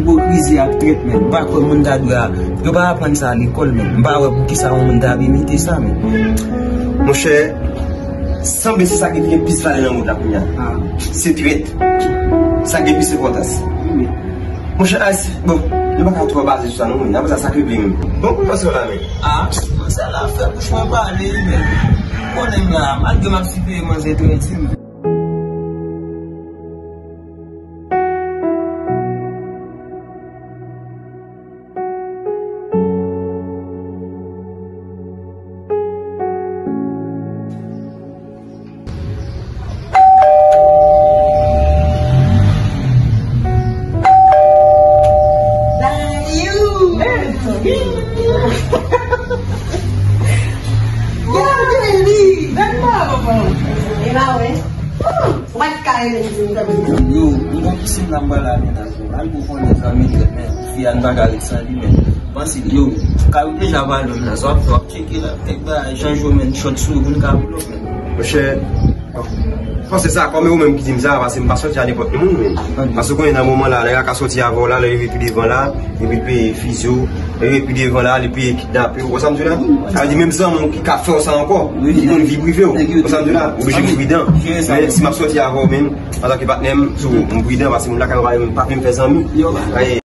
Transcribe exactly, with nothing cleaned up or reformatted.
Ipokrizi ak trèt, men. M pa kwè moun ta dwe a. Yo pa aprann sa lekòl, men. M pa wè poukisa yon moun ta vle imite sa, men. Monchè, sanble se sa ki gen plis valè nan mond la kounye a. Se trèt. Sa gen plis enpòtans. Monchè, Ice, bon, nou pa ka twò baze sou sa, non, men. Apre sa, sa k regle menm. Bon, kòman se la, men? Ah, manzè la fè bouch mwen pale, men. Konnen m la, malgre m ap sipeye manzè trè di, men. Yo, m gon pisin la m pral ale nan zòn. Al pou konnen zanmi trèt, men. Fi a n pa ka ret san li, men. Panse, yo, ka yo deja pale m nan, sa w ap, w ap tcheke la. Kèk bagay, jan yo men, chòt sou yo, pou n ka pull up, men. Monchè, panse sa, kòm e ou menm ki di m sa, paske m pa sòti a nenpòt moun, men. Paske w konnen nan moman la, nèg la ka sòti avè w la, lè l rive pi devan la, epi l peye fizi w, lè l rive pi devan la, li peye kidnape w, ou konn sa m di w la? Sa vle di menm zanmi w ki ka fè w sa ankò, li konn vi prive w, ou konn sa m di w la? Oblije m pridan. Men si m ap sòti avè w menm, antanke patnè m, so, m pridan, paske moun lakay ou pa, pa vle m fè zanmi.